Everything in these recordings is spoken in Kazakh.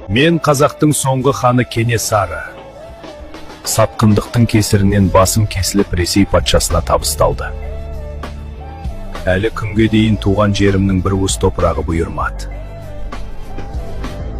Мен қазақтың соңғы ханы Кенесары. Сатқындықтың кесірінен басым кесіліп, Ресей патшасына табысталды. Әлі күнге дейін туған жерімнің бір уыс топырағы бұйырмады.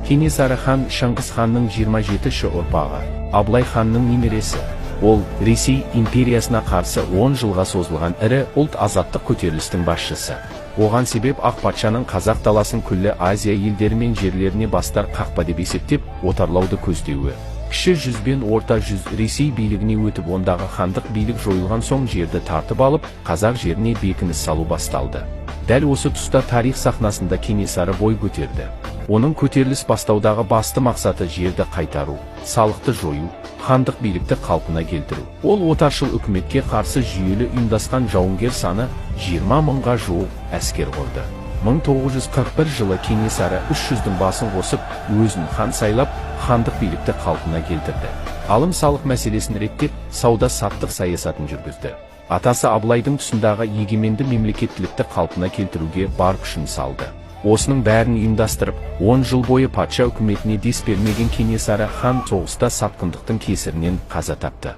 Кенесары хан Шыңғыс ханның 27-ші ұрпағы, Абылай ханның немересі. Ол Ресей империясына қарсы 10 жылға созылған ірі ұлт азаттық көтерілістің басшысы. Оған себеп ақ патшаның қазақ даласын күллі Азия елдері мен жерлеріне бастар қақпа деп есептеп, отарлауды көздеуі. Кіші жүз бен Орта жүз Ресей билігіне өтіп, ондағы хандық билік жойылған соң жерді тартып алып, қазақ жеріне бекініс салу басталды. Дәл осы тұста тарих сахнасында Кенесары бой көтерді. Оның көтеріліс бастаудағы басты мақсаты жерді қайтару, салықты жою, хандық билікті қалпына келтіру. Ол отаршыл үкіметке қарсы жүйелі ұйымдасқан жауынгер саны 20 мыңға жуық әскер құрды. 1941 жылы Кенесары 300-дің басын қосып, өзін хан сайлап, хандық билікті қалпына келтірді. Алым салық мәселесін реттеп, сауда саттық саясатын жүргізді. Атасы Абылайдың тұсындағы егеменді мемлекеттілікті қалпына келтіруге бар күшін салды. Осының бәрін ұйымдастырып, 10 жыл бойы патша үкіметіне дес бермеген Кенесары хан соғыста сатқындықтың кесірінен қаза тапты.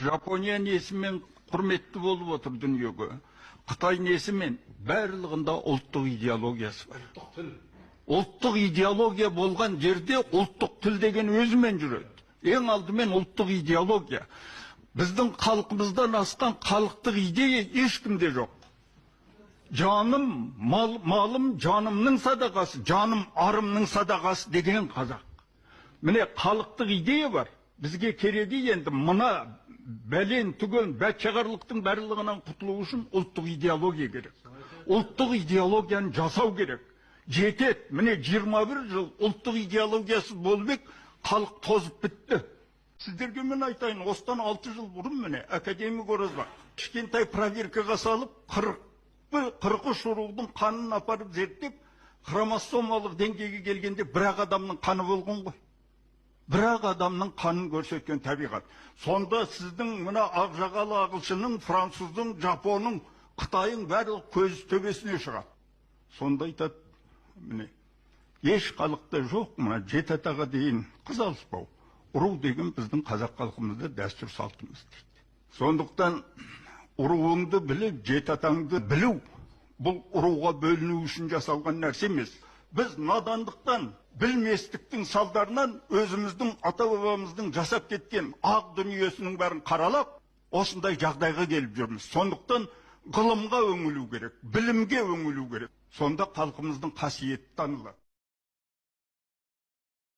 Жапония несімен құрметті болып отыр дүниеге? Қытай несімен? Барлығында ұлттық идеологиясы бар. Ұлттық идеология болған жерде ұлттық тіл деген өзімен жүреді. Ең алдымен ұлттық идеология. Біздің халқымыздан асқан халықтық идея ешкімде жоқ. Жаным, мал, малым жанымның садақасы, жаным арымның садақасы деген қазақ. Міне, халықтық идея бар. Бізге керегі енді мына бәлен түгел бәтшағарлықтың барлығынан құтылу үшін ұлттық идеология керек. Ұлттық идеологияны жасау керек. Жетеді. Міне, 21 жыл ұлттық идеологиясыз болып ек, халық тозып бітті. Сіздерге мен айтайын, осыдан 6 жыл бұрын, міне, академик Оразбақ кішкентай проверкаға салып, 43 рудың қанын апарып зерттеп, хромосомалық деңгейге келгенде бір ақ адамның қаны болған ғой. Бір ақ адамның қанын көрсеткен табиғат. Сонда сіздің мына ақ жағалы ағылшынның, француздың, жапонның, қытайың барлық көз төбесіне шығады. Сонда айтады, міне, еш халықта жоқ мына жеті атаға дейін қыз алыспау. Ұру деген біздің қазақ халқымызда дәстүр салтымыз дейді. Сондықтан ұруыңды біліп, жеті атаңды білу бұл ұруға бөліну үшін жасалған нәрсе емес. Біз надандықтан, білместіктің салдарынан өзіміздің ата бабамыздың жасап кеткен ақ дүниесінің бәрін қаралап, осындай жағдайға келіп жүрміз. Сондықтан ғылымға үңілу керек, білімге үңілу керек. Сонда халқымыздың қасиеті танылады.